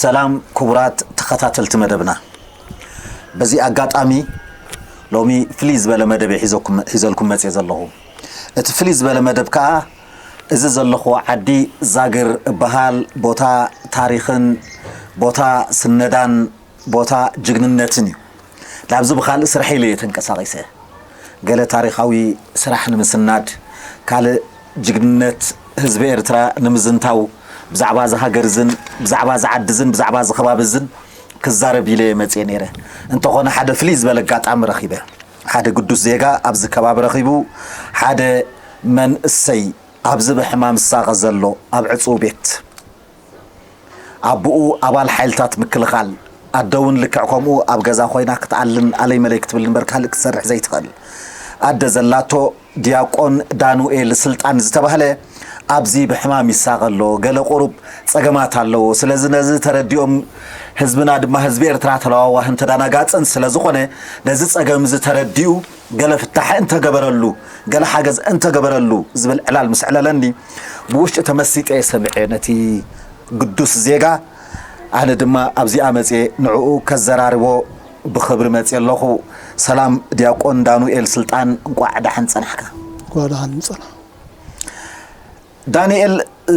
ሰላም ክቡራት ተኸታተልቲ መደብና፣ በዚ ኣጋጣሚ ሎሚ ፍልይ ዝበለ መደብ እየ ሒዘኩም- ሒዘልኩም መፅየ ዘለኹ። እቲ ፍልይ ዝበለ መደብ ከዓ እዚ ዘለኹ ዓዲ ዛግር እበሃል፣ ቦታ ታሪኽን ቦታ ስነዳን ቦታ ጅግንነትን እዩ። ናብዚ ብኻልእ ስራሕ ኢለ እየ ተንቀሳቒሰ። ገለ ታሪኻዊ ስራሕ ንምስናድ፣ ካልእ ጅግንነት ህዝቢ ኤርትራ ንምዝንታው፣ ብዛዕባ እዚ ሃገር እዝን ብዛዕባ እዚ ዓዲ እዝን ብዛዕባ እዚ ከባቢ እዝን ክዛረብ ኢለ እየ መፅየ ነይረ። እንተኾነ ሓደ ፍልይ ዝበለ ኣጋጣሚ ረኺበ። ሓደ ግዱስ ዜጋ ኣብዚ ከባቢ ረኺቡ፣ ሓደ መንእሰይ ኣብዚ ብሕማም ዝሳቐ ዘሎ ኣብ ዕፁው ቤት ኣቦኡ ኣባል ሓይልታት ምክልኻል፣ ኣደ እውን ልክዕ ከምኡ ኣብ ገዛ ኮይና ክትኣልን ኣለይ መለይ ክትብል እምበር ካልእ ክትሰርሕ ዘይትኽእል ኣደ ዘላቶ ዲያቆን ዳኑኤል ስልጣን ዝተባህለ ኣብዚ ብሕማም ይሳቐ ኣሎ። ገለ ቁሩብ ጸገማት ኣለዎ። ስለዚ ነዚ ተረዲኦም ህዝብና ድማ ህዝቢ ኤርትራ ተለዋዋህን ተዳናጋጽን ስለ ዝኾነ ነዚ ጸገም እዚ ተረዲኡ ገለ ፍታሕ እንተገበረሉ፣ ገለ ሓገዝ እንተገበረሉ ዝብል ዕላል ምስ ዕለለኒ ብውሽጢ ተመሲጠ እየ ሰሚዐ ነቲ ግዱስ ዜጋ። ኣነ ድማ ኣብዚኣ መፅየ ንዕኡ ከዘራርቦ ብኽብሪ መፅየ ኣለኹ። ሰላም ዲያቆን ዳኑኤል ስልጣን፣ እንቋዕ ደሓን ፀናሕካ። እንኳዕ ደሓን ምፀና። ዳንኤል፣ እ፣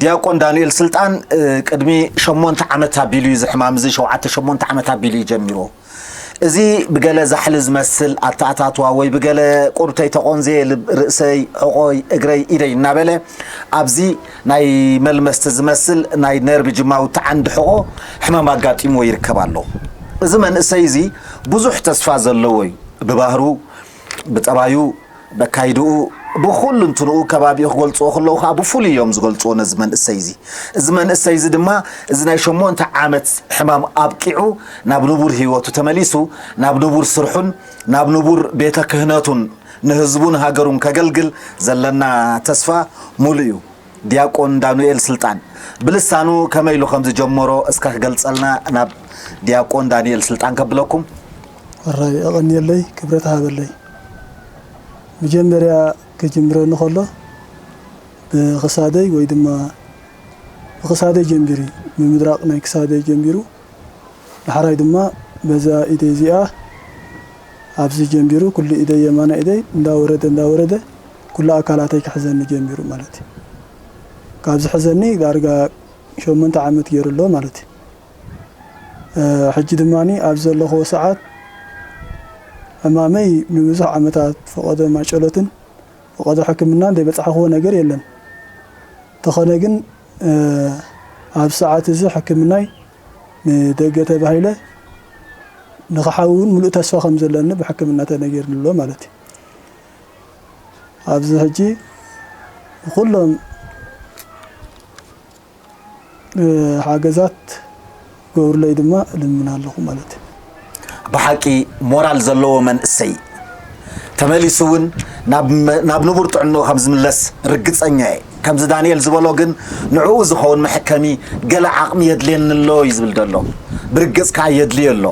ዲያቆን ዳንኤል ስልጣን፣ እ፣ ቅድሚ ሸሞንተ ዓመት ኣቢሉ እዩ፣ እዚ ሕማም እዚ ሸውዓተ ሸሞንተ ዓመት ኣቢሉ እዩ ጀሚሩ። እዚ ብገለ ዛሕሊ ዝመስል ኣተኣታትዋ ወይ ብገለ ቁርተይ ተቖንዘየ ልብ-፣ ርእሰይ፣ ሕቖይ፣ እግረይ፣ ኢደይ እናበለ ኣብዚ ናይ መልመስቲ ዝመስል ናይ ነርቭ ጅማዊ ተዓንዲ ሕቖ ሕማም ኣጋጢምዎ ይርከብ ኣሎ። እዚ መንእሰይ እዚ ብዙሕ ተስፋ ዘለዎ እዩ። ብባህሩ፣ ብጠባዩ፣ በካይድኡ፣ ብኹሉ እንትንኡ ከባቢኡ ክገልጽዎ ከለዉ ከኣ ብፍሉይ እዮም ዝገልጽዎ ነዚ መንእሰይ እዚ። እዚ መንእሰይ እዚ ድማ እዚ ናይ ሸሞንተ ዓመት ሕማም ኣብቂዑ ናብ ንቡር ህይወቱ ተመሊሱ ናብ ንቡር ስርሑን ናብ ንቡር ቤተ ክህነቱን ንህዝቡን ሃገሩን ከገልግል ዘለና ተስፋ ሙሉእ እዩ። ዲያቆን ዳንኤል ስልጣን ብልሳኑ ከመይ ኢሉ ከም ዝጀመሮ እስከ ክገልጸልና ናብ ዲያቆን ዳንኤል ስልጣን ከብለኩም። ሕራይ የቐንየለይ፣ ክብረት ሃበለይ። መጀመርያ ክጅምረኒ ከሎ ብኽሳደይ ወይ ድማ ብኽሳደይ ጀሚሩ እዩ፣ ብምድራቕ ናይ ክሳደይ ጀሚሩ፣ ዳሕራይ ድማ በዛ ኢደይ እዚኣ ኣብዚ ጀሚሩ ኩሉ ኢደይ የማናይ ኢደይ እንዳወረደ እንዳወረደ ኩሉ ኣካላተይ ክሕዘኒ ጀሚሩ ማለት እዩ። ካብ ዝሕዘኒ ዳርጋ ሸሞንተ ዓመት ገይሩ ኣሎ ማለት እዩ። እ፣ ሕጂ ድማኒ ኣብ ዘለኹዎ ሰዓት ዕማመይ ንብዙሕ ዓመታት ፈቐዶ ማጨሎትን ፈቐዶ ሕክምናን ዘይበጻሕክዎ ነገር የለን። እንተኾነ ግን፣ እ፣ ኣብ ሰዓት እዚ ሕክምናይ ንደገ ተባሂለ ንኽሓዊ እውን ምሉእ ተስፋ ከም ዘለኒ ብሕክምና ተነጊርኒ ኣሎ ማለት እዩ። ኣብዚ ሕጂ ንኹሎም፣ እ፣ ሓገዛት ገብሩለይ ድማ እልምን ኣለኹ ማለት እዩ። ብሓቂ ሞራል ዘለዎ መንእሰይ፣ ተመሊሱ እውን ናብ መ-፣ ናብ ንቡር ጥዕንኡ ከም ዝምለስ ርግጸኛ እየ። ከምዚ ዳንኤል ዝበሎ ግን ንዕኡ ዝኸውን መሐከሚ ገለ ዓቕሚ የድልየኒ ኣሎ እዩ ዝብል ዘሎ። ብርግጽ ከኣ የድልዮ ኣሎ።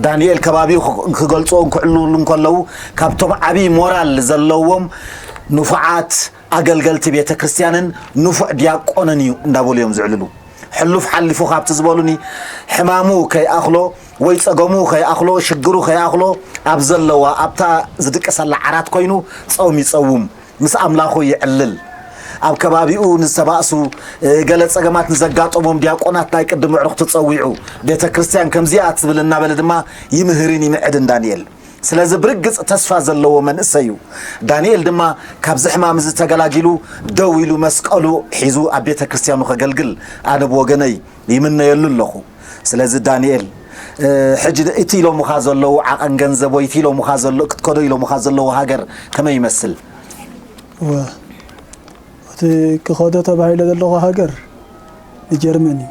ዳንኤል ከባቢኡ ክ-፣ ክገልጽዎን ክዕልሉን ከለዉ ካብቶም ዓብዪ ሞራል ዘለዎም ንፉዓት ኣገልገልቲ ቤተ ክርስቲያንን ንፉዕ ዲያቆንን እዩ እንዳበሉ እዮም ዝዕልሉ። ሕሉፍ ሓሊፉ ካብቲ ዝበሉኒ ሕማሙ ከይኣኽሎ ወይ ጸገሙ ከይኣኽሎ ሽግሩ ከይኣኽሎ ኣብ ዘለዋ ኣብታ ዝድቅሰላ ዓራት ኮይኑ ጾም ይጸውም፣ ምስ ኣምላኹ ይዕልል። ኣብ ከባቢኡ ንዝተባእሱ፣ እ፣ ገለ ጸገማት ንዘጋጠሞም ዲያቆናት ናይ ቅድሚ ኣዕሩኽቲ ጸዊዑ ቤተ ክርስቲያን ከምዚኣ ትብል እናበለ ድማ ይምህርን ይምዕድን ዳንኤል። ስለዚ ብርግጽ ተስፋ ዘለዎ መንእሰይ እዩ። ዳንኤል ድማ ካብዚ ሕማም እዚ ተገላጊሉ ደው ኢሉ መስቀሉ ሒዙ ኣብ ቤተ ክርስቲያኑ ከገልግል ኣነ ብወገነይ ይምነየሉ ኣለኹ። ስለዚ ዳንኤል፣ እ፣ ሕጂ እቲ ኢሎምኻ ዘለዉ ዓቐን ገንዘብ ወይ እቲ ኢሎምኻ ዘሎ-፣ ክትከዶ ኢሎምኻ ዘለዉ ሃገር ከመይ ይመስል? እወ፣ እቲ ክኸዶ ተባሂለ ዘለኹ ሃገር ንጀርመን እዩ።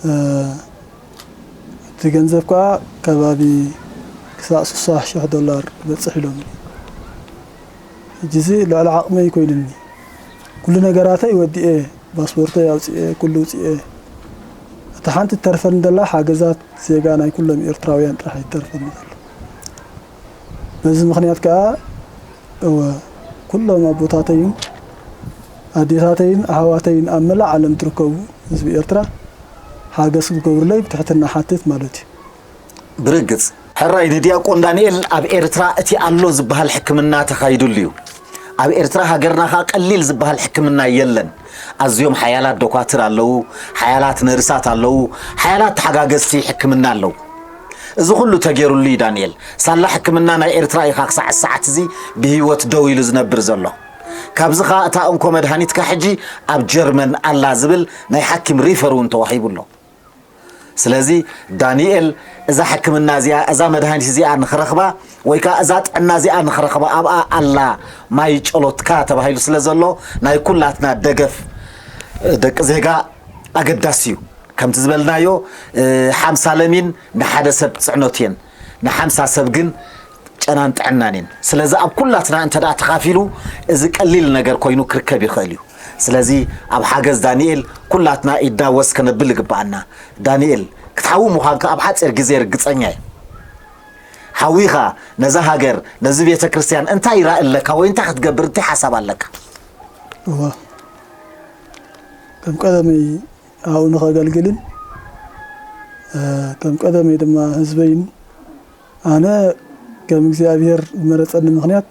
እ፣ እቲ ገንዘብ ከኣ ከባቢ ክሳዕ ስሳ ሽሕ ዶላር ይበጽሕ ኢሎም። ሕጂ እዚ ልዕሊ ዓቕመይ ኮይኑኒ። ኩሉ ነገራተይ ወዲኤ፣ ፓስፖርተይ ኣውጺኤ፣ ኩሉ ውጺኤ። እታ ሓንቲ ትተርፈኒ ዘላ ሓገዛት ዜጋ ናይ ኩሎም ኤርትራውያን ጥራሕ እዩ ትተርፈኒ ዘሎ። በዚ ምኽንያት ከኣ፣ እወ፣ ኩሎም ኣቦታተይን ኣዴታተይን ኣሕዋተይን ኣብ መላእ ዓለም ትርከቡ ህዝቢ ኤርትራ ሓገዝ ክገብሩለይ ብትሕትና ሓትት ማለት እዩ። ብርግጽ ሕራይ ንዲያቆን ዳንኤል ኣብ ኤርትራ እቲ ኣሎ ዝበሃል ሕክምና ተኻይዱሉ እዩ። ኣብ ኤርትራ ሃገርና ኸኣ ቀሊል ዝበሃል ሕክምና የለን። ኣዝዮም ሓያላት ዶኳትር ኣለዉ፣ ሓያላት ነርሳት ኣለዉ፣ ሓያላት ተሓጋገዝቲ ሕክምና ኣለዉ። እዚ ኹሉ ተጌሩሉ እዩ ዳንኤል ሳላ ሕክምና ናይ ኤርትራ ኢኻ ክሳዕ ሰዓት እዚ ብህይወት ደው ኢሉ ዝነብር ዘሎ። ካብዚ ኸኣ እታ እንኮ መድሃኒትካ ሕጂ ኣብ ጀርመን ኣላ ዝብል ናይ ሓኪም ሪፈር እውን ተዋሂቡ ኣሎ። ስለዚ ዳንኤል እዛ ሕክምና እዚኣ እዛ መድሃኒት እዚኣ ንኽረኽባ ወይ ከዓ እዛ ጥዕና እዚኣ ንኽረኽባ ኣብኣ ኣላ ማይ ጨሎትካ ተባሂሉ ስለ ዘሎ ናይ ኩላትና ደገፍ ደቂ ዜጋ ኣገዳሲ እዩ። ከምቲ ዝበልናዮ ሓምሳ ለሚን ንሓደ ሰብ ፅዕኖት እየን፣ ንሓምሳ ሰብ ግን ጨናን ጥዕናን እየን። ስለዚ ኣብ ኩላትና እንተ ደኣ ተኻፊሉ እዚ ቀሊል ነገር ኮይኑ ክርከብ ይኽእል እዩ። ስለዚ ኣብ ሓገዝ ዳንኤል ኩላትና ኢድና ወስ ከነብል ይግብኣና። ዳንኤል ክትሓዊ ምዃንካ ኣብ ሓፂር ግዜ ርግፀኛ እየ። ሓዊኻ ነዛ ሃገር ነዚ ቤተ ክርስቲያን እንታይ ይራእ ኣለካ ወይ እንታይ ክትገብር እንታይ ሓሳብ ኣለካ? እዋ ከም ቀደመይ ኣብኡ ንኸገልግልን ከም ቀደመይ ድማ ህዝበይን ኣነ ከም እግዚኣብሔር ዝመረፀኒ ምኽንያት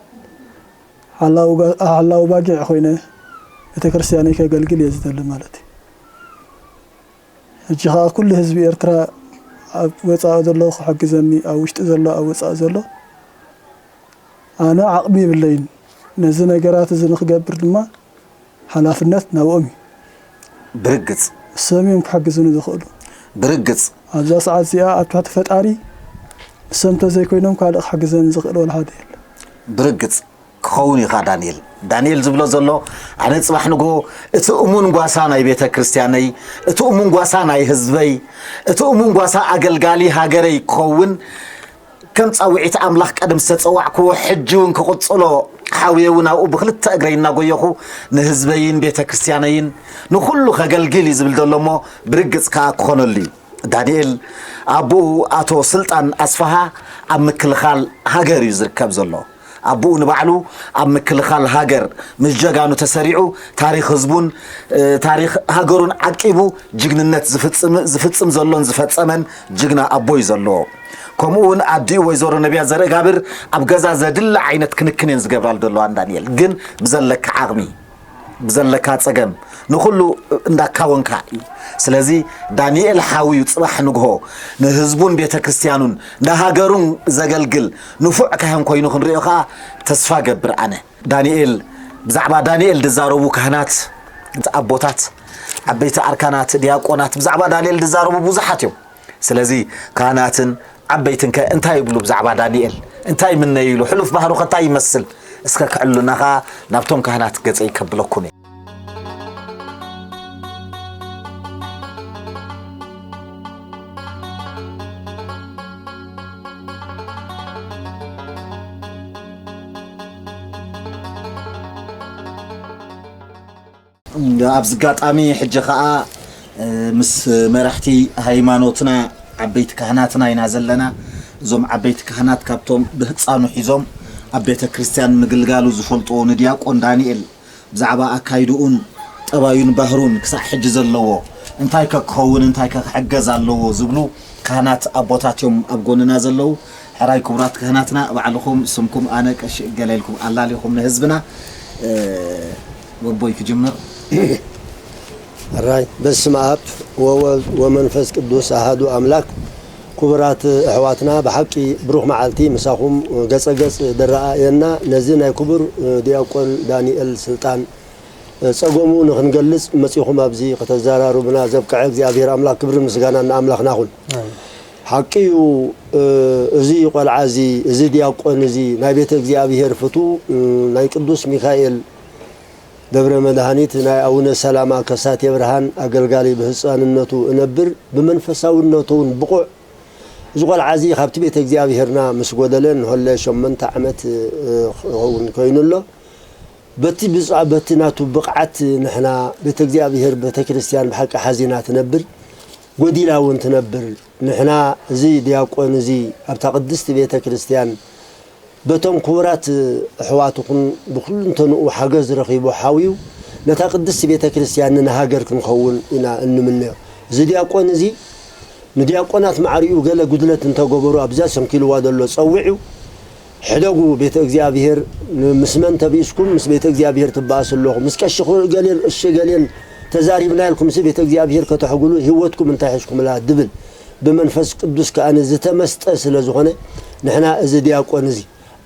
ሓላው ባጊዕ ኮይነ ቤተክርስትያነይ ከገልግል እየ ዝደሊ ማለት እዩ። ሕጂ ከዓ ኩሉ ህዝቢ ኤርትራ ኣብ ወፃኢ ዘሎ ክሕግዘኒ ኣብ ውሽጢ ዘሎ ኣብ ወፃኢ ዘሎ ኣነ ዓቕሚ የብለይን። ነዚ ነገራት እዚ ንክገብር ድማ ሓላፍነት ናብኦም እዩ። ብርግጽ እሶም እዮም ክሕግዙኒ ዝኽእሉ። ብርግጽ ኣብዛ ሰዓት እዚኣ ኣብ ትሕቲ ፈጣሪ እሶም ተዘይኮይኖም ካልእ ክሕግዘኒ ዝኽእል ወላ ሓደ የለን። ብርግጽ ክኸውን ኢኻ ዳንኤል። ዳንኤል ዝብሎ ዘሎ ኣነ ጽባሕ ንግሆ እቲ እሙን ጓሳ ናይ ቤተ ክርስቲያነይ፣ እቲ እሙን ጓሳ ናይ ህዝበይ፣ እቲ እሙን ጓሳ ኣገልጋሊ ሃገረይ ክኸውን ከም ጻውዒት ኣምላኽ ቀደም ዝተጸዋዕክዎ ሕጂ እውን ክቕጽሎ ሓውየ እውን ኣብኡ ብክልተ እግረይ እናጎየኹ ንህዝበይን ቤተ ክርስቲያነይን ንኹሉ ከገልግል እዩ ዝብል ዘሎ እሞ ብርግጽ ከኣ ክኾነሉ እዩ። ዳንኤል ኣቦኡ ኣቶ ስልጣን ኣስፍሃ ኣብ ምክልኻል ሃገር እዩ ዝርከብ ዘሎ። ኣቦኡ ንባዕሉ ኣብ ምክልኻል ሃገር ምስ ጀጋኑ ተሰሪዑ ታሪኽ ህዝቡን ታሪኽ ሃገሩን ዓቂቡ ጅግንነት ዝፍጽም ዘሎን ዝፈጸመን ጅግና ኣቦ እዩ ዘለዎ። ከምኡ እውን ኣዲኡ ወይዘሮ ነቢያ ዘርእጋብር ኣብ ገዛ ዘድሊ ዓይነት ክንክን እየን ዝገብራሉ ዘለዋ። ዳንኤል ግን ብዘለካ ዓቕሚ ብዘለካ ጸገም ንኹሉ እንዳካወንካ እዩ። ስለዚ ዳንኤል ሓውዩ ጽባሕ ንግሆ ንህዝቡን ቤተ ክርስቲያኑን ንሃገሩን ዘገልግል ንፉዕ ካህን ኮይኑ ክንሪኦ ከዓ ተስፋ ገብር ኣነ። ዳንኤል ብዛዕባ ዳንኤል ዝዛረቡ ካህናት ኣቦታት ዓበይቲ ኣርካናት ዲያቆናት ብዛዕባ ዳንኤል ዝዛረቡ ብዙሓት እዮም። ስለዚ ካህናትን ዓበይትን ከ እንታይ ይብሉ ብዛዕባ ዳንኤል እንታይ ምነይሉ ሕሉፍ ባህሩ ከ እንታይ ይመስል እስከ ክዕሉና ከኣ ናብቶም ካህናት ገጸይ ከብለኩም እየ። ኣብዚ ኣጋጣሚ ሕጂ ከኣ ምስ መራሕቲ ሃይማኖትና ዓበይቲ ካህናትና ኢና ዘለና። እዞም ዓበይቲ ካህናት ካብቶም ብህፃኑ ሒዞም ኣብ ቤተ ክርስቲያን ምግልጋሉ ዝፈልጥዎ ንዲያቆን ዳንኤል ብዛዕባ ኣካይድኡን ጠባዩን ባህሩን ክሳዕ ሕጂ ዘለዎ እንታይ ከ ክኸውን እንታይ ከ ክሕገዝ ኣለዎ ዝብሉ ካህናት ኣቦታት እዮም ኣብ ጎንና ዘለዉ። ሕራይ ክቡራት ካህናትና ባዕልኹም ስምኩም ኣነ ቀሺ እገለ ኢልኩም ኣላሊኹም ንህዝብና። ወቦይ ክጅምር። ሕራይ በስመ ኣብ ወወልድ ወመንፈስ ቅዱስ ኣሃዱ ኣምላክ። ክቡራት ኣሕዋትና ብሓቂ ብሩኽ መዓልቲ ምሳኹም ገጸ ገጽ ደረኣየና። ነዚ ናይ ክቡር ዲያቆን ዳንኤል ስልጣን ጸገሙ ንኽንገልጽ መጺኹም ኣብዚ ከተዘራርቡና ዘብቅዐ እግዚኣብሔር ኣምላኽ ክብርን ምስጋናን ንኣምላኽና ኹን። ሓቂ እዩ። እዚ ቆልዓ እዚ እዚ ዲያቆን እዚ ናይ ቤተ እግዚኣብሔር ፍቱ ናይ ቅዱስ ሚካኤል ደብረ መድሃኒት ናይ ኣቡነ ሰላማ ከሳቴ ብርሃን ኣገልጋሊ ብህፃንነቱ እነብር ብመንፈሳውነቱ እውን ብቑዕ። እዚ ቆልዓ እዚ ካብቲ ቤተ እግዚኣብሔርና ምስ ጎደለ ንሆለ ሸመንተ ዓመት ክኸውን ኮይኑ ኣሎ። በቲ ብፃ በቲ ናቱ ብቕዓት ንሕና ቤተ እግዚኣብሔር ቤተ ክርስቲያን ብሓቂ ሓዚና ትነብር፣ ጎዲላ እውን ትነብር። ንሕና እዚ ዲያቆን እዚ ኣብታ ቅድስቲ ቤተ ክርስቲያን በቶም ክቡራት ኣሕዋትኹም ብኩልንተንኡ ሓገዝ ረኺቡ ሓውዩ ነታ ቅድስቲ ቤተ ክርስቲያን ንሃገር ክንኸውን ኢና እንምነዮ። እዚ ዲያቆን እዚ ንዲያቆናት ማዕሪኡ ገለ ጉድለት እንተገበሩ ኣብዛ ሰንኪልዋ ዘሎ ጸዊዑ ሕደጉ ቤተ እግዚኣብሔር ምስ መን ተቢስኩም ምስ ቤተ እግዚኣብሔር ትበኣሱ ኣለኹም ምስ ቀሺ ገሌን እሺ ገሌን ተዛሪብና ኢልኩም ሲ ቤተ እግዚኣብሔር ከተሕጉሉ ህይወትኩም እንታይ ሒዝኩምላ ድብል ብመንፈስ ቅዱስ ከኣ ዝተመስጠ ስለ ዝኾነ ንሕና እዚ ዲያቆን እዚ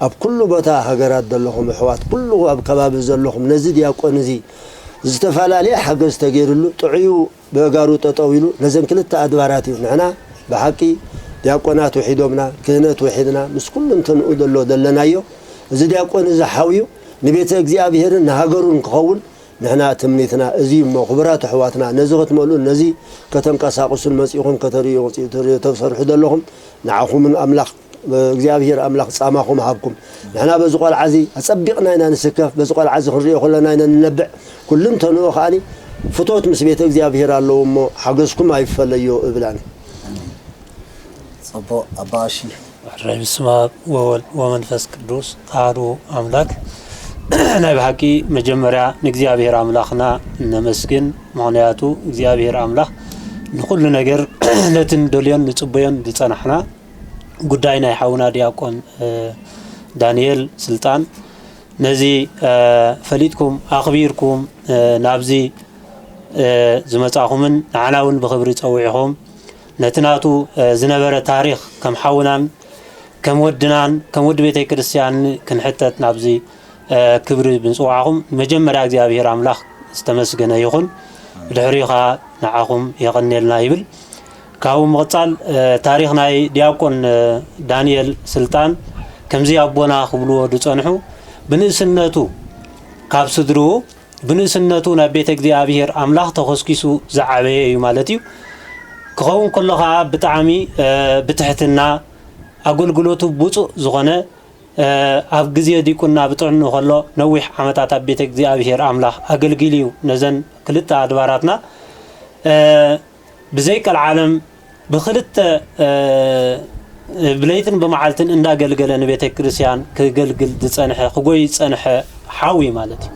ኣብ ኩሉ ቦታ ሃገራት ዘለኹም ኣሕዋት ኩሉ ኣብ ከባቢ ዘለኹም ነዚ ዲያቆን እዚ ዝተፈላለየ ሓገዝ ተገይርሉ ጥዑዩ ብእጋሩ ጠጠው ኢሉ ነዘን ክልተ ኣድባራት እዩ። ንሕና ብሓቂ ዲያቆናት ውሒዶምና፣ ክህነት ውሒድና፣ ምስ ኩሉ እንትንኡ ዘሎ ዘለናዮ፣ እዚ ዲያቆን እዚ ሓውዩ ንቤተ እግዚኣብሔርን ንሃገሩን ክኸውን ንሕና ትምኒትና እዚ እዩ እሞ ክቡራት ኣሕዋትና ነዚ ክትመልኡ ነዚ ከተንቀሳቕሱን መፂኹም ከተርእዩ ተሰርሑ ዘለኹም ንዓኹምን ኣምላኽ እግዚኣብሔር ኣምላኽ ጻማኹም ሃብኩም። ንሕና በዚ ቆልዓ እዚ ኣጸቢቕና ኢና ንስከፍ፣ በዚ ቆልዓ እዚ ክንሪኦ ከለና ኢና ንነብዕ። ኩልንተንኡ ከኣኒ ፍቶት ምስ ቤተ እግዚኣብሔር ኣለዎ እሞ ሓገዝኩም ኣይፈለዮ እብል ኣነ። ጽቡቕ ኣባ ቀሺ። ሕራይ በስመ ኣብ ወወልድ ወመንፈስ ቅዱስ ኣሐዱ ኣምላክ። ናይ ብሓቂ መጀመርያ ንእግዚኣብሔር ኣምላኽና ነመስግን። ምኽንያቱ እግዚኣብሔር ኣምላኽ ንኹሉ ነገር ነቲ ንደልዮን ንጽበዮን ዝጸናሕና ጉዳይ ናይ ሓውና ዲያቆን ዳንኤል ስልጣን ነዚ ፈሊጥኩም ኣኽቢርኩም ናብዚ ዝመጻኹምን ንዓና እውን ብኽብሪ ጸዊዕኹም ነቲ ናቱ ዝነበረ ታሪኽ ከም ሓውናን ከም ወድናን ከም ወዲ ቤተ ክርስቲያን ክንሕተት ናብዚ ክብሪ ብምጽዋዕኹም መጀመርያ እግዚኣብሔር ኣምላኽ ዝተመስገነ ይኹን። ብድሕሪኡ ኸዓ ንዓኹም የቐንየልና ይብል። ካብኡ ምቕጻል ታሪኽ ናይ ዲያቆን ዳንኤል ስልጣን ከምዚ ኣቦና ክብልዎ ዝጸንሑ ብንእስነቱ ካብ ስድርኡ ብንእስነቱ ናብ ቤተ እግዚኣብሔር ኣምላኽ ተኾስኪሱ ዝዓበየ እዩ ማለት እዩ። ክኸውን ከሎ ኸዓ ብጣዕሚ ብትሕትና ኣገልግሎቱ ብፁእ ዝኾነ ኣብ ግዜ ዲቁና ብጥዕኑ ከሎ ነዊሕ ዓመታት ኣብ ቤተ እግዚኣብሔር ኣምላኽ ኣገልጊሉ እዩ። ነዘን ክልተ ኣድባራትና ብዘይቀልዓለም ብኽልተ ብለይትን ብመዓልትን እንዳገልገለ ንቤተ ክርስቲያን ክገልግል ዝጸንሐ ክጎይ ዝጸንሐ ሓው እዩ ማለት እዩ።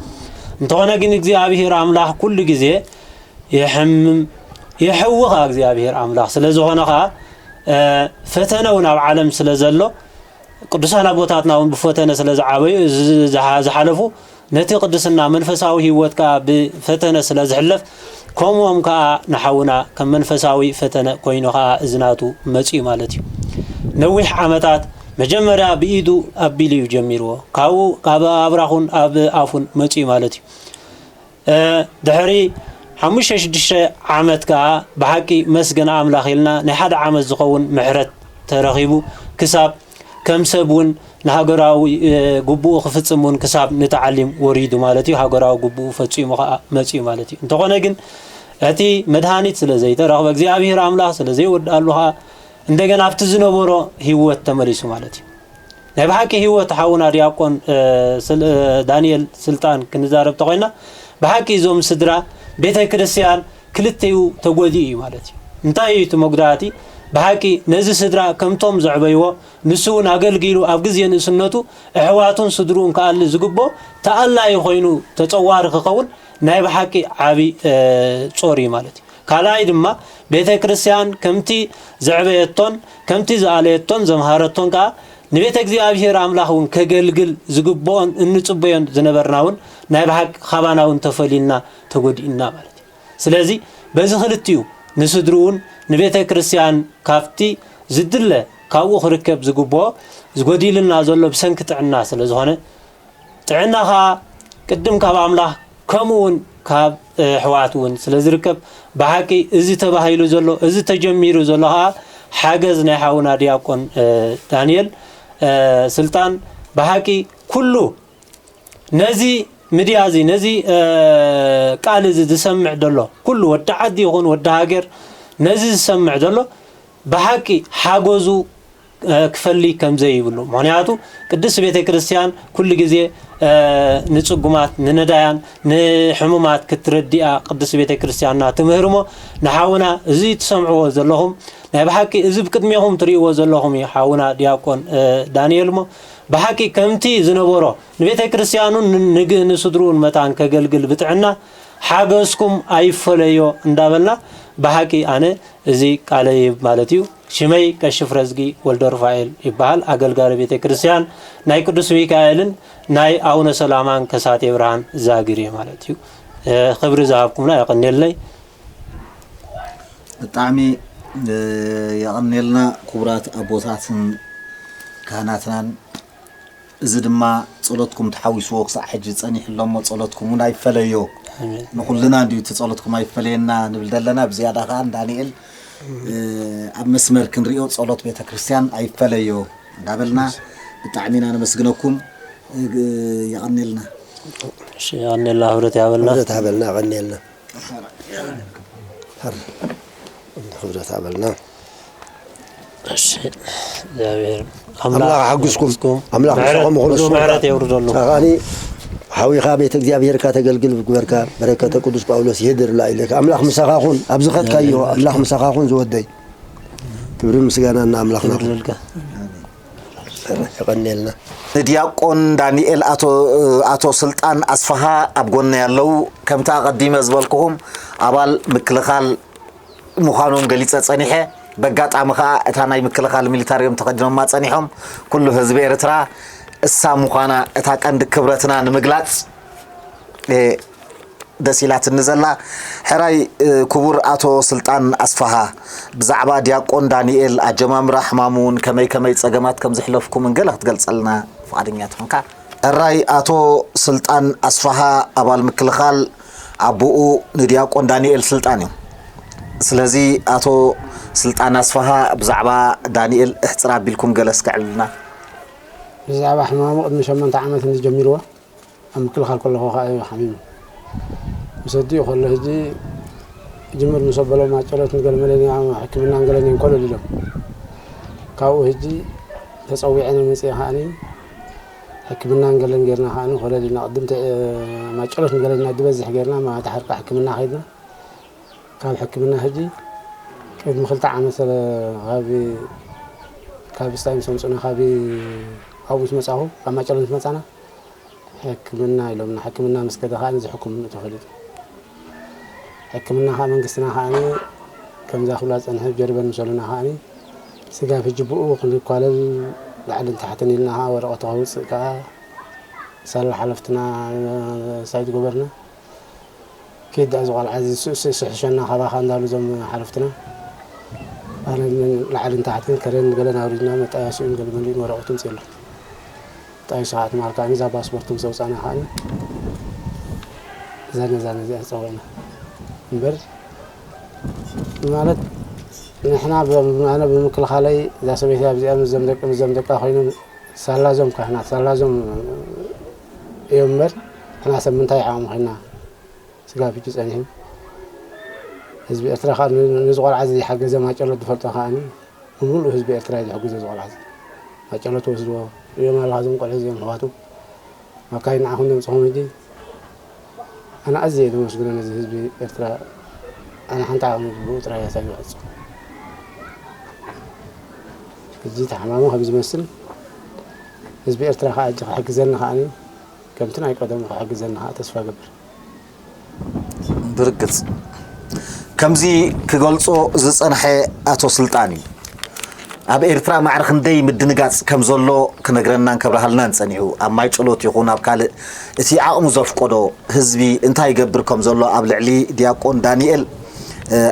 እንተኾነ ግን እግዚኣብሔር ኣምላኽ ኩሉ ግዜ የሕምም የሕዊ ኸዓ እግዚኣብሔር ኣምላኽ ስለ ዝኾነ ኸዓ ፈተነ እውን ኣብ ዓለም ስለ ዘሎ ቅዱሳን ኣቦታትና እውን ብፈተነ ስለ ዝዓበዩ ዝሓለፉ ነቲ ቅድስና መንፈሳዊ ህይወት ከኣ ብፈተነ ስለ ዝሕለፍ ከምኦም ከኣ ንሓውና ከም መንፈሳዊ ፈተነ ኮይኑ ከኣ እዚ ናቱ መጺኡ ማለት እዩ። ነዊሕ ዓመታት መጀመርያ ብኢዱ ኣቢሉ እዩ ጀሚርዎ። ካብኡ ካብ ኣብራኹን ኣብ ኣፉን መጺኡ ማለት እዩ። ድሕሪ ሓሙሽተ ሽዱሽተ ዓመት ከኣ ብሓቂ መስገን ኣምላኽ ኢልና ናይ ሓደ ዓመት ዝኸውን ምሕረት ተረኺቡ ክሳብ ከም ሰብ እውን ንሃገራዊ ግቡኡ ክፍጽም እውን ክሳብ ንተዓሊም ወሪዱ ማለት እዩ። ሃገራዊ ግቡኡ ፈጺሙ ከኣ መጺኡ ማለት እዩ። እንተኾነ ግን እቲ መድሃኒት ስለ ዘይተረኽበ እግዚኣብሔር ኣምላኽ ስለ ዘይወድኣሉ ከኣ እንደገና ኣብቲ ዝነበሮ ህይወት ተመሊሱ ማለት እዩ። ናይ ብሓቂ ህይወት ሓውና ዲያቆን ዳንኤል ስልጣን ክንዛረብ ተኾይና ብሓቂ እዞም ስድራ ቤተ ክርስቲያን ክልተዩ ተጎዲኡ እዩ ማለት እዩ። እንታይ እዩ እቲ መጉዳእቲ? ብሓቂ ነዚ ስድራ ከምቶም ዘዕበይዎ ንሱ እውን ኣገልጊሉ ኣብ ግዜ ንእስነቱ ኣሕዋቱን ስድርኡን ክኣሊ ዝግቦ ተኣላዩ ኮይኑ ተጸዋሪ ክኸውን ናይ ብሓቂ ዓቢ ጾር እዩ ማለት እዩ። ካልኣይ ድማ ቤተ ክርስቲያን ከምቲ ዘዕበየቶን ከምቲ ዝኣለየቶን ዘምሃረቶን ከኣ ንቤተ እግዚኣብሔር ኣምላኽ እውን ከገልግል ዝግብኦን እንጽበዮን ዝነበርና እውን ናይ ብሓቂ ካባና እውን ተፈሊልና ተጎዲእና ማለት እዩ። ስለዚ በዚ ክልቲኡ ንስድርኡን ንቤተ ክርስቲያን ካብቲ ዝድለ ካብኡ ክርከብ ዝግብኦ ዝጎዲልና ዘሎ ብሰንኪ ጥዕና ስለ ዝኾነ ጥዕና ኸኣ ቅድም ካብ ኣምላኽ ከምኡ እውን ካብ ኣሕዋት እውን ስለ ዝርከብ ብሓቂ እዚ ተባሂሉ ዘሎ እዚ ተጀሚሩ ዘሎ ኸኣ ሓገዝ ናይ ሓውና ዲያቆን ዳንኤል ስልጣን ብሓቂ ኩሉ ነዚ ሚድያ እዚ ነዚ ቃል እዚ ዝሰምዕ ዘሎ ኩሉ ወዲ ዓዲ ይኹን ወዲ ሃገር ነዚ ዝሰምዕ ዘሎ ብሓቂ ሓገዙ ክፈሊ ከም ዘይብሉ ምኽንያቱ ቅድስት ቤተ ክርስቲያን ኩሉ ግዜ ንጽጉማት ንነዳያን ንሕሙማት ክትረዲኣ ቅድስት ቤተ ክርስቲያንና ትምህር እሞ ንሓውና እዚ ትሰምዕዎ ዘለኹም ናይ ብሓቂ እዚ ብቅድሜኹም ትርእይዎ ዘለኹም እዩ ሓውና ዲያቆን ዳንኤል እሞ ብሓቂ ከምቲ ዝነበሮ ንቤተ ክርስቲያኑን ንስድርኡን መታን ከገልግል ብጥዕና ሓገዝኩም ኣይፈለዮ እንዳበልና ብሓቂ ኣነ እዚ ቃለ ይህብ ማለት እዩ። ሽመይ ቀሺ ፍረዝጊ ወልደ ሩፋኤል ይበሃል። ኣገልጋሊ ቤተ ክርስቲያን ናይ ቅዱስ ሚካኤልን ናይ ኣቡነ ሰላማን ከሳቴ ብርሃን ዛግር እየ ማለት እዩ። እ፣ ክብሪ ዝሃብኩምና የቐንየለይ። ብጣዕሚ እ፣ የቐንየልና ክቡራት ኣቦታትን ካህናትናን። እዚ ድማ ጸሎትኩም ተሓዊስዎ ክሳዕ ሕጂ ጸኒሑ ኣሎ እሞ ጸሎትኩም እውን ኣይፈለዮ። ኣሜን። ንኹልና እንድዩ እቲ ጸሎትኩም ኣይፈለየና ንብል ዘለና። ብዝያዳ ከኣ ንዳንኤል እ፣ ኣብ መስመር ክንሪኦ ጸሎት ቤተ ክርስቲያን ኣይፈለዮ እንዳበልና ብጣዕሚ ኢና ነመስግነኩም። እ፣ የቐንየልና። እሺ፣ የቐንየልና፣ ክብረት ያበልና። ክብረት ሃበልና፣ የቐንየልና። ክብረት ሃበልና። እሺ፣ እግዚኣብሔር ኣምላኽ ሓግዝኩም። ኣምላኽ ምሕረት፣ ምሳኹም ይኹን። ሙሉ ምሕረት የውርደሉ። ኣኻኒ ሓዊኻ ቤተ እግዚኣብሔርካ ተገልግል ግበርካ። በረከተ ቅዱስ ጳውሎስ ይህድር ላዕሌካ። ኣምላኽ ምሳኻ ኹን። ኣብ ዝኸድካዮ ኣምላኽ ምሳኻ ኹን ዝወደይ። ክብሪ ምስጋና ንኣምላኽና። የውርደልካ። የቐንየልና። ንዲያቆን ዳንኤል ኣቶ ኣቶ ስልጣን ኣስፋሃ ኣብ ጎነይ ኣለዉ። ከምቲ ኣቐዲመ ዝበልኩኹም ኣባል ምክልኻል ምዃኖም ገሊጸ ጸኒሐ። በጋጣሚ ኸኣ እታ ናይ ምክልኻል ሚሊታሪ እዮም ተኸዲኖማ ጸኒሖም። ኩሉ ህዝቢ ኤርትራ እሳ ምዃና እታ ቀንዲ ክብረትና ንምግላጽ እ፣ ደስ ኢላትኒ ዘላ። ሕራይ እ፣ ክቡር ኣቶ ስልጣን ኣስፋሃ፣ ብዛዕባ ዲያቆን ዳንኤል ኣጀማምራ ሕማሙን ከመይ ከመይ ጸገማት ከም ዘሕለፍኩምን ገለ ክትገልጸልና ፍቓደኛ ትኾንካ? ሕራይ ኣቶ ስልጣን ኣስፋሃ ኣባል ምክልኻል ኣቦኡ ንዲያቆን ዳንኤል ስልጣን እዩ። ስለዚ ኣቶ ስልጣን ኣስፋሃ ብዛዕባ ዳንኤል እሕጽር ኣቢልኩም ገለ እስከ ዕልልና። ብዛዕባ ሕማሙ ቅድሚ ሸሞንተ ዓመት እንዲ ጀሚርዎ ኣብ ምክልኻል ከለኹ ከዓ እዩ ሓሚሙ። ምስ ኣዲኡ ከሎ ህጂ ጅምር ምስ ኣበሎም ኣጨሎት ንገለመለን ሕክምና ንገለን እዮም ኮለል ኢሎም። ካብኡ ህጂ ተፀዊዐ መፅአ ከዓኒ ሕክምና ንገለን ጌርና ከዓኒ ኮለል ኢልና ቅድም ማጨሎት ንገለና ድበዝሕ ጌርና ማዳሓርካ ሕክምና ከይድና ካብ ሕክምና ህጂ ቅድሚ ክልተ ዓመት ካብ ካብ ስታይ ምስ ኣምፁና ካብ ኣብኡ ምስ መፃኹ ካብ ማጨሎት ምስ መፃና ሕክምና ኢሎምና። ሕክምና ምስ ከደ ከዓ እዚ ሕክምንኡ ተፈሊጡ። ሕክምና ከዓ መንግስትና ከዓ ከምዛ ኩላ ዝፀንሐ ጀርበን ምስ በሉና ከዓ ስጋብ ሕጂ ብኡ ክንኳለል ላዕልን ታሕትን ኢልና ከዓ ወረቐት ከውፅእ ከዓ ሳላ ሓለፍትና ሳይት ጎበርና ኪድ እዚ ቆልዓ እዚ ስእስእ ስሕሸና ካባኻ እንዳሉ እዞም ሓለፍትና ኣነ ላዕልን ታሕትን ከረን ገለን ኣውሪድና መጣያሲኡን ገለ መሊኡን ወረቐቱ ምፅእሉ። ጣይሱ ከዓ ትማል ከዓ እዛ ፓስፖርት ምስ ኣውፃእና ከዓ እዛ ነዛ ነዚኣ ዝፀውዕና እምበር ማለት ንሕና ኣነ ብምክልኻለይ እዛ ሰበይቲ ኣብዚኣ ምስዞም ደቂ ምስዞም ደቃ ኮይኖም ሳላዞም ካህናት ሳላዞም እዮም እምበር ንሕና ሰብ ምንታይ ሓኦም ኮይና ስጋብ ሕጂ ጸኒሑ ህዝቢ ኤርትራ ከዓ ነዚ ቆልዓ እዚ ዝሓገዘ ማጨሎት ዝፈልጦ ከዓ ብምሉእ ህዝቢ ኤርትራ እዩ ዝሕግዞ እዚ ቆልዓ እዚ ማጨሎት ወስድዎ እዮም ኣለኻ እዞም ቆልዑ እዚኦም ኣሕዋቱ ኣካይ ንዓኹም ዘምፅኹም ሕጂ ኣነ ኣዝየ እየ ዘመስግኖ ነዚ ህዝቢ ኤርትራ ኣነ ሓንቲ ዓቕሚ ብኡ ጥራይ እያ ሳይ ዝዕፁ ሕጂ ተሓማሙ ከም ዝመስል ህዝቢ ኤርትራ ከዓ ሕጂ ክሕግዘኒ ከዓ ከምቲ ናይ ቀደሙ ክሕግዘኒ ከዓ ተስፋ ገብር ብርግጽ ከምዚ ክገልጾ ዝጸንሐ ኣቶ ስልጣን እዩ። ኣብ ኤርትራ ማዕረ ክንደይ ምድንጋጽ ከም ዘሎ ክነግረናን ከብርሃልናን ጸኒሑ። ኣብ ማይ ጸሎት ይኹን ኣብ ካልእ እቲ ዓቕሙ ዘፍቀዶ ህዝቢ እንታይ ይገብር ከም ዘሎ ኣብ ልዕሊ ዲያቆን ዳንኤል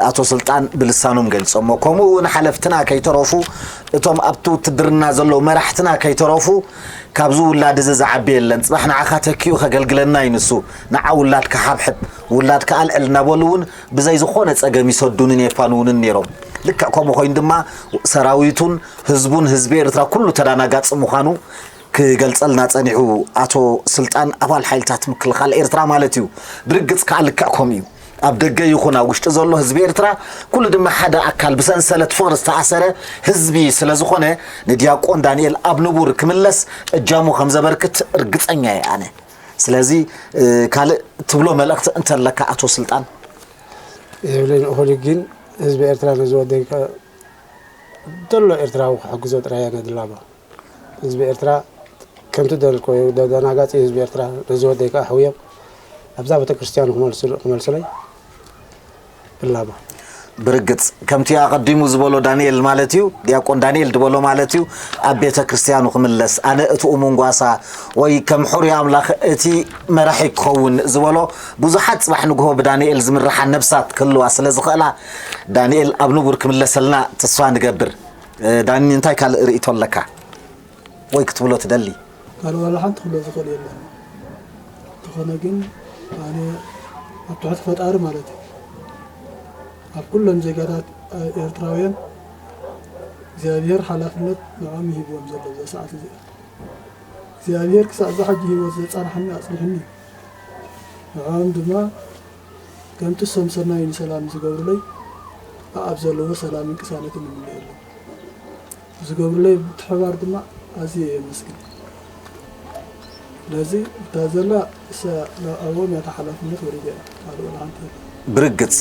ኣቶ ስልጣን ብልሳኖም ገሊጾሞ። ከምኡ እውን ሓለፍትና ከይተረፉ እቶም ኣብቲ ውትድርና ዘለዉ መራሕትና ከይተረፉ ካብዚ ውላድ እዚ ዝዓቢ የለን። ጽባሕ ንዓኻ ተኪኡ ከገልግለና እዩ ንሱ። ንዓ ውላድካ ሓብሕብ፣ ውላድካ ኣልዕል እናበሉ እውን ብዘይ ዝኾነ ጸገም ይሰዱንን የፋንውንን ነይሮም። ልክዕ ከምኡ ኮይኑ ድማ ሰራዊቱን ህዝቡን ህዝቢ ኤርትራ ኩሉ ተዳናጋጺ ምዃኑ ክገልጸልና ጸኒሑ ኣቶ ስልጣን ኣባል ሓይልታት ምክልኻል ኤርትራ ማለት እዩ። ብርግጽ ከኣ ልክዕ ከምኡ እዩ። ኣብ ደገ ይኹን ኣብ ውሽጢ ዘሎ ህዝቢ ኤርትራ ኩሉ ድማ ሓደ ኣካል ብሰንሰለት ፍቕሪ ዝተኣሰረ ህዝቢ ስለ ዝኾነ ንዲያቆን ዳንኤል ኣብ ንቡር ክምለስ እጃሙ ከም ዘበርክት ርግጸኛ እየ ኣነ። ስለዚ ካልእ ትብሎ መልእኽቲ እንተለካ ኣቶ ስልጣን? የብለይን እኹል ግን ህዝቢ ኤርትራ ነዚ ወደይ ደሎ ኤርትራዊ ክሕግዞ ጥራይ እያ ነድላባ ህዝቢ ኤርትራ ከምቲ ደልኮ ደናጋፂ ህዝቢ ኤርትራ ነዚ ወደይ ከዓ ሕውዮም ኣብዛ ቤተክርስትያኑ ክመልስሉ- ክመልስለይ እላቦ። ብርግጽ ከምቲ ኣቐዲሙ ዝበሎ ዳንኤል ማለት እዩ፣ ዲያቆን ዳንኤል ዝበሎ ማለት እዩ፣ ኣብ ቤተ ክርስትያኑ ክምለስ፣ ኣነ እቲ እሙን ጓሳ ወይ ከም ሕሩይ ኣምላኽ እቲ መራሒ ክኸውን ዝበሎ ብዙሓት ጽባሕ ንግሆ ብዳንኤል ዝምርሓ ነብሳት ክህልዋ ስለ ዝኽእላ፣ ዳንኤል ኣብ ንቡር ክምለሰልና ተስፋ ንገብር። እ፣ ዳኒ እንታይ ካልእ ርእይቶ ኣለካ ወይ ክትብሎ ትደሊ? ካልእ ዋላ ሓንቲ ክብሎ ዝኽእል የለን። እንተኾነ ግን ኣነ ኣብ ትሕቲ ፈጣሪ ማለት እዩ ኣብ ኩሎም ዜጋታት ኤርትራውያን እግዚኣብሔር ሓላፍነት ንዕኦም ይሂብዎም ዘሎ እዛ ሰዓት እዚኣ እግዚኣብሔር ክሳዕ እዛ ሕጂ ህይወት ዘጻንሓኒ ኣጽኒሕኒ እዩ። ንዕኦም ድማ ከምቲ እሶም ሰናይ ንሰላም ዝገብሩለይ ኣኣብ ዘለዎ ሰላምን ቅሳነትን ይምነየሎም። ዝገብሩለይ ምትሕብባር ድማ ኣዝየ የመስግን። ስለዚ እታ ዘላ እሳ ኣብኦም እያ እታ ሓላፍነት ወሪዳ እያ። ካልእ ወላ ሓንቲ የለን። ብርግጽ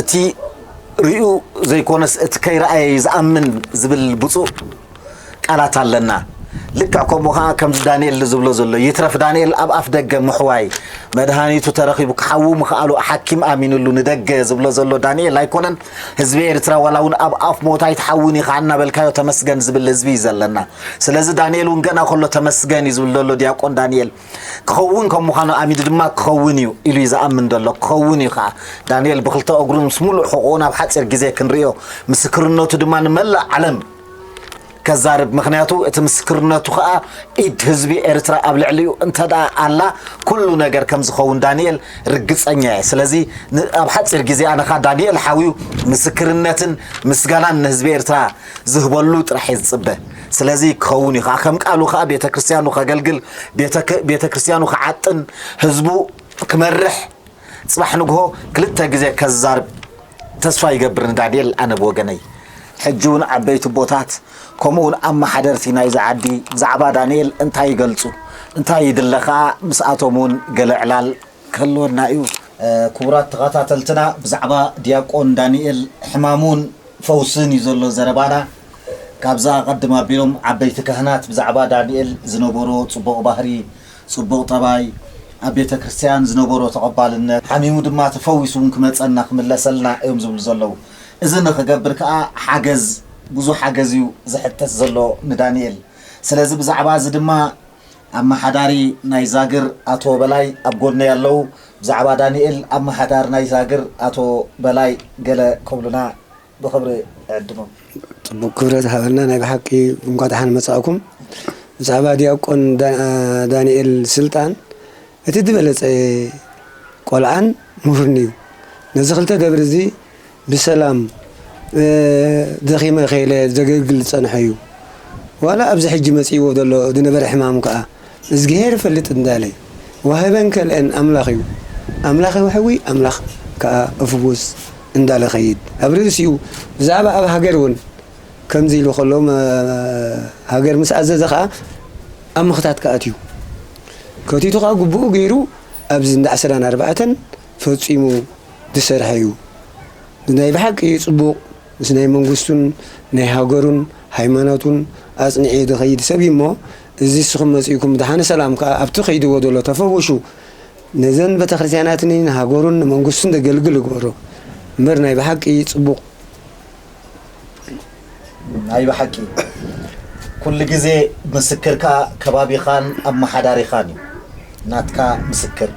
እቲ ርእዩ ዘይኮነስ እቲ ከይረኣየ እዩ ዝኣምን ዝብል ብፁዕ ቃላት ኣለና። ልክዕ ከምኡ ኸዓ ከምዚ ዳንኤል ዝብሎ ዘሎ ይትረፍ ዳንኤል ኣብ ኣፍ ደገ ምሕዋይ መድሃኒቱ ተረኺቡ ክሓዊ ምኽኣሉ ሓኪም ኣሚንሉ ንደገ ዝብሎ ዘሎ ዳንኤል ኣይኮነን። ህዝቢ ኤርትራ ዋላ እውን ኣብ ኣፍ ሞት ኣይትሓውን ኢኻ እናበልካዮ ተመስገን ዝብል ህዝቢ እዩ ዘለና። ስለዚ ዳንኤል እውን ገና ከሎ ተመስገን እዩ ዝብል ዘሎ ዲያቆን ዳንኤል። ክኸውን ከም ምዃኑ ኣሚዱ ድማ ክኸውን እዩ ኢሉ እዩ ዝኣምን ዘሎ። ክኸውን እዩ ከዓ። ዳንኤል ብክልተ እግሩ ምስ ሙሉእ ሕቑኡ ናብ ሓፂር ግዜ ክንርእዮ ምስክርነቱ ድማ ንመላእ ዓለም ከዛርብ። ምኽንያቱ እቲ ምስክርነቱ ከዓ ኢድ ህዝቢ ኤርትራ ኣብ ልዕሊኡ እንተ ደኣ ኣላ ኩሉ ነገር ከም ዝኸውን ዳንኤል ርግፀኛ እየ። ስለዚ ን- ኣብ ሓፂር ግዜ ኣነ ከዓ ዳንኤል ሓውዩ ምስክርነትን ምስጋናን ንህዝቢ ኤርትራ ዝህበሉ ጥራሕ እየ ዝፅበ። ስለዚ ክኸውን እዩ ከዓ ከም ቃሉ ከዓ ቤተ ክርስቲያኑ ከገልግል ቤተ- ቤተ ክርስቲያኑ ክዓጥን ህዝቡ ክመርሕ ጽባሕ ንግሆ ክልተ ግዜ ከዛርብ ተስፋ ይገብር ንዳንኤል ኣነ ብወገነይ። ሕጂ እውን ዓበይቲ ኣቦታት ከምኡ እውን ኣመሓደርቲ ናይዚ ዓዲ ብዛዕባ ዳንኤል እንታይ ይገልጹ እንታይ ይድለ ከኣ ምስኣቶም እውን ገለ ዕላል ክህልወና እዩ። ክቡራት ተኸታተልትና ብዛዕባ ዲያቆን ዳንኤል ሕማሙን ፈውስን እዩ ዘሎ ዘረባና። ካብዛ ኣቐድም ኣቢሎም ዓበይቲ ካህናት ብዛዕባ ዳንኤል ዝነበሮ ጽቡቕ ባህሪ፣ ጽቡቕ ጠባይ፣ ኣብ ቤተ ክርስቲያን ዝነበሮ ተቐባልነት፣ ሓሚሙ ድማ ተፈዊሱ እውን ክመጸና ክምለሰልና እዮም ዝብሉ ዘለዉ። እዚ ንኽገብር ከኣ ሓገዝ፣ ብዙሕ ሓገዝ እዩ ዝሕተት ዘሎ ንዳንኤል። ስለዚ ብዛዕባ እዚ ድማ ኣመሓዳሪ ናይ ዛግር ኣቶ በላይ ኣብ ጎነይ ኣለዉ። ብዛዕባ ዳንኤል ኣመሓዳሪ ናይ ዛግር ኣቶ በላይ ገለ ክብሉና ብኽብሪ እዕድሞም። ጽቡቕ ክብረት ሃበልና። ናይ ብሓቂ እንኳ ደሓን መጻእኩም። ብዛዕባ ዲያቆን ዳ- ዳንኤል ስልጣን እቲ ዝበለጸ ቆልዓን ምሁርን እዩ። ነዚ ክልተ ደብሪ እዚ ብሰላም ደኺመ ከይለ ዘገልግል ዝጸንሐ እዩ። ዋላ ኣብዚ ሕጂ መጺእዎ ዘሎ ዝነበረ ሕማም ከኣ እዝግሄር ይፈልጥ እንዳለ ዋህበን ከልአን ኣምላኽ እዩ። ኣምላኽ ይውሕዊ ኣምላኽ ከኣ እፍውስ እንዳለ ኸይድ ኣብ ርእሲኡ ብዛዕባ ኣብ ሃገር እውን ከምዚ ኢሉ ከሎ ሃገር ምስ ኣዘዘ ከኣ ኣብ ምኽታት ከኣትዩ ከቲቱ ከኣ ግቡኡ ገይሩ ኣብዚ እንዳ ዕስራን ኣርባዕተን ፈጺሙ ዝሰርሐ እዩ። ናይ ብሓቂ ጽቡቕ ምስ ናይ መንግስቱን ናይ ሃገሩን ሃይማኖቱን ኣጽኒዑ ዝኸይድ ሰብ እዩ እሞ እዚ እስኹም መጺእኩም ደሓነ ሰላም ከኣ ኣብቲ ከይድዎ ዘሎ ተፈወሹ ነዘን ቤተክርስትያናትን ንሃገሩን ንመንግስቱን ዘገልግል ይግበሮ እምበር ናይ ብሓቂ ጽቡቕ ናይ ብሓቂ ኩሉ ግዜ ምስክርካ ከባቢኻን ኣመሓዳሪኻን እዩ ናትካ ምስክር።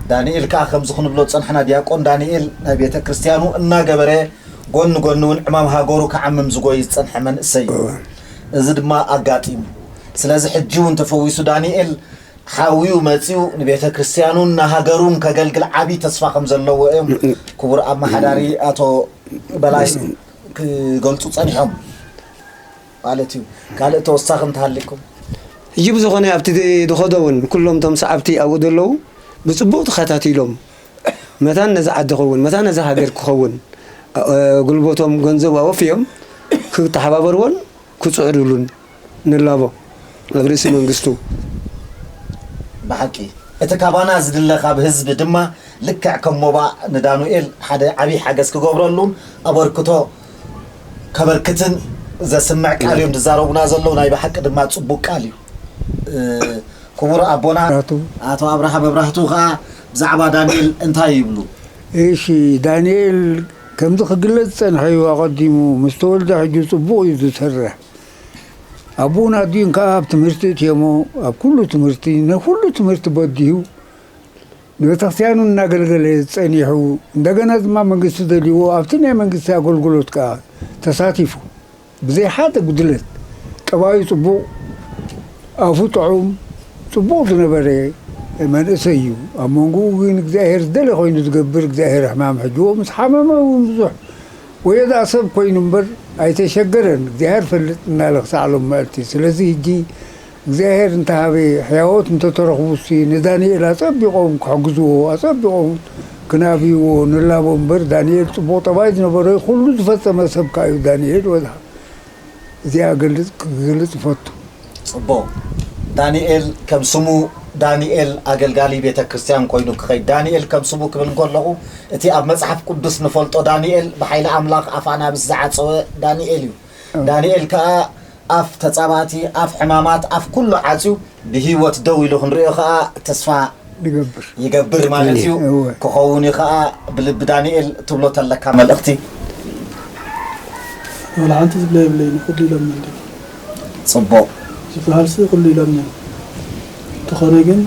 ዳንኤል ከኣ ከምዚ ክንብሎ ዝጸናሕና ዲያቆን ዳንኤል ናይ ቤተ ክርስትያኑ እናገበረ ጎኒ ጎኒ እውን ዕማም ሃገሩ ክዓምም ዝጎይ ዝጸንሐ መንእሰይ እዩ። እዚ ድማ ኣጋጢሙ። ስለዚ ሕጂ እውን ተፈዊሱ ዳንኤል ሓውዩ መጺኡ ንቤተ ክርስትያኑን ንሃገሩን ከገልግል ዓቢ ተስፋ ከም ዘለዎ እዮም ክቡር ኣመሓዳሪ ኣቶ በላይ ክገልጹ ጸኒሖም ማለት እዩ። ካልእ ተወሳኺ እንተሃሊኩም? ሕጂ ብዝኾነ ኣብቲ ዝኸዶ እውን ኩሎም እቶም ሰዓብቲ ኣብኡ ዘለዉ ብጽቡቕ ተኸታቲሎም መታን ነዛ ዓዲ ክኸውን መታን ነዛ ሃገር ክኸውን ጉልበቶም ገንዘብ ኣወፍዮም ክተሓባበርዎን ክጽዕሩሉን ንላቦ ኣብ ርእሲ መንግስቱ። ብሓቂ እቲ ካባና ዝድለ ካብ ህዝቢ ድማ ልክዕ ከም ሞባእ ንዳኑኤል ሓደ ዓብዪ ሓገዝ ክገብረሉን ኣበርክቶ ከበርክትን ዘስምዕ ቃል እዮም ዝዛረቡና ዘለዉ። ናይ ብሓቂ ድማ ጽቡቅ ቃል እዩ። ክቡር ኣቦና ኣቶ ኣብርሃ መብራህቱ ከዓ ብዛዕባ ዳንኤል እንታይ ይብሉ? እሺ፣ ዳንኤል ከምዚ ክግለጽ ጸንሐ እዩ። ኣቐዲሙ ምስ ተወልደ ሕጂ ጽቡቕ እዩ ዝሰርሕ። ኣቦኡን ኣዲኡን ከኣ ኣብ ትምህርቲ እትዮሞ፣ ኣብ ኩሉ ትምህርቲ፣ ንኩሉ ትምህርቲ በዲሁ ንቤተክርስትያኑ እናገልገለ ጸኒሑ፣ እንደገና ድማ መንግስቲ ደልይዎ ኣብቲ ናይ መንግስቲ ኣገልግሎት ከኣ ተሳቲፉ። ብዘይ ሓደ ጉድለት፣ ጠባዩ ጽቡቕ፣ ኣፉ ጥዑም፣ ጽቡቕ ዝነበረ መንእሰይ እዩ። ኣብ መንጎኡ ግን እግዚኣብሔር ዝደለ ኮይኑ ዝገብር እግዚኣብሔር ሕማም ሕጅዎ ምስ ሓመመ እውን ብዙሕ ወዮ ደኣ ሰብ ኮይኑ እምበር ኣይተሸገረን። እግዚኣብሔር ፈልጥ እናለ ክሳዕ ሎም መዓልቲ። ስለዚ ሕጂ እግዚኣብሔር እንተሃበ ሕያዎት እንተተረኽቡሲ ንዳንኤል ኣጸቢቖም ክሕግዝዎ፣ ኣጸቢቖም ክናብይዎ ንላቦ እምበር ዳንኤል ጽቡቕ ጠባይ ዝነበሮ ኩሉ ዝፈጸመ ሰብ ከኣ እዩ ዳንኤል ወዝሃ። እዚኣ እገልጽ ክገልጽ እፈቱ። ጽቡቕ። ዳንኤል ከም ስሙ ዳንኤል ኣገልጋሊ ቤተ ክርስቲያን ኮይኑ ክኸይድ። ዳንኤል ከም ስሙ ክብል እንከለኹ እቲ ኣብ መጽሓፍ ቅዱስ ንፈልጦ ዳንኤል ብሓይሊ ኣምላኽ ኣፍ ኣናብስ ዝዓጸወ ዳንኤል እዩ። ዳንኤል ከኣ ኣፍ ተጻባእቲ፣ ኣፍ ሕማማት፣ ኣፍ ኩሉ ዓጽዩ ብህይወት ደው ኢሉ ክንሪኦ ከኣ ተስፋ ንገብር። ይገብር ማለት እዩ። እወ። ክኸውን እዩ ከኣ ብልቢ ዳንኤል ትብሎ ተለካ መልእኽቲ። ወላ ሓንቲ ዝብለ የብለይን፣ ኩሉ ኢሎምኒ እንዲ። ጽቡቕ። ዝበሃልሲ ኩሉ ኢሎምኒ። እንተኾነ ግን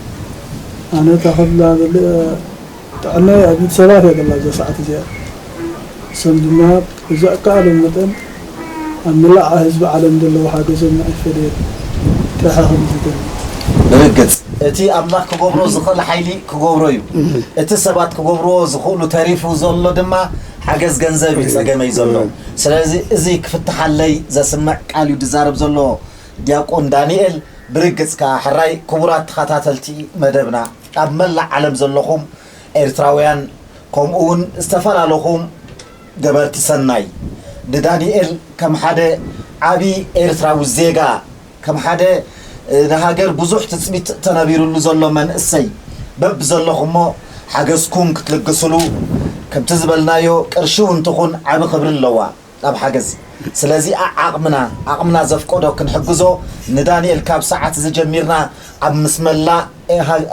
ኣነ እታ ክብላ ዘለ ጥዕናይ ኣብ ኢድ ሰባት እያ ዘላ እዛ ሰዓት እዚኣ። እሶም ድማ ብዘከኣሎም መጠን ኣብ መላእ ህዝቢ ዓለም ዘለዉ ሓገዞም ኣይፈለየን። ጥራሕ ከም ዝገርም። ብርግጽ እቲ ኣምላኽ ክገብሮ ዝኽእል ሓይሊ ክገብሮ እዩ። እቲ ሰባት ክገብርዎ ዝኽእሉ ተሪፉ ዘሎ ድማ ሓገዝ ገንዘብ እዩ ጸገመይ ዘሎ። ስለዚ እዚ ክፍትሓለይ ዘስምዕ ቃል እዩ ዝዛረብ ዘሎ ዲያቆን ዳንኤል። ብርግጽ ከኣ ሕራይ ክቡራት ተኸታተልቲ መደብና ኣብ መላእ ዓለም ዘለኹም ኤርትራውያን ከምኡ እውን ዝተፈላለኹም ገበርቲ ሰናይ ንዳንኤል ከም ሓደ ዓቢ ኤርትራዊ ዜጋ ከም ሓደ ንሃገር ብዙሕ ትጽቢት ተነቢሩሉ ዘሎ መንእሰይ በብዘለኹሞ ሓገዝኩም ክትልግስሉ ከምቲ ዝበልናዮ ቅርሺ እውን ትኹን ዓቢ ክብሪ ኣለዋ ኣብ ሓገዝ። ስለዚ ዓቕምና ዓቕምና ዘፍቀዶ ክንሕግዞ ንዳንኤል ካብ ሰዓት እዚ ጀሚርና ኣብ ምስ መላእ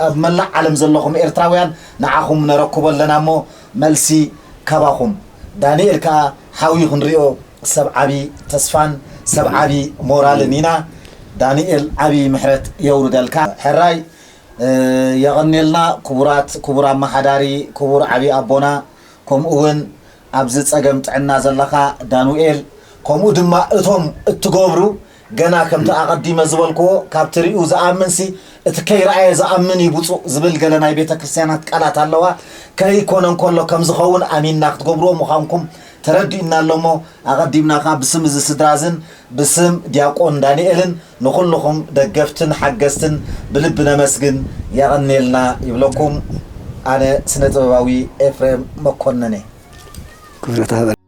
ኣብ መላእ ዓለም ዘለኹም ኤርትራውያን ንዓኹም ነረክቦ ኣለና እሞ መልሲ ካባኹም። ዳንኤል ከኣ ሓውዩ ክንሪኦ ሰብ ዓቢ ተስፋን ሰብ ዓቢ ሞራልን ኢና። ዳንኤል ዓቢ ምሕረት የውርደልካ። ሕራይ የቐንየልና ክቡራት ክቡር ኣመሓዳሪ ክቡር ዓቢ ኣቦና ከምኡ እውን ኣብዚ ጸገም ጥዕና ዘለኻ ዳኑኤል ከምኡ ድማ እቶም እትገብሩ ገና ከምቲ ኣቐዲመ ዝበልክዎ ካብ ትሪኡ ዝኣምንሲ እቲ ከይረኣየ ዝኣምን እዩ ብፁዕ ዝብል ገለ ናይ ቤተ ክርስቲያናት ቃላት ኣለዋ። ከይኮነ እንከሎ ከም ዝኸውን ኣሚንና ክትገብርዎ ምዃንኩም ተረዲኡና ኣሎ እሞ ኣቐዲምና ከኣ ብስም እዚ ስድራ እዝን ብስም ዲያቆን ዳንኤልን ንኹልኹም ደገፍትን ሓገዝትን ብልቢ ነመስግን። የቐንየልና ይብለኩም። ኣነ ስነ ጥበባዊ ኤፍሬም መኮነን እየ። ክብረት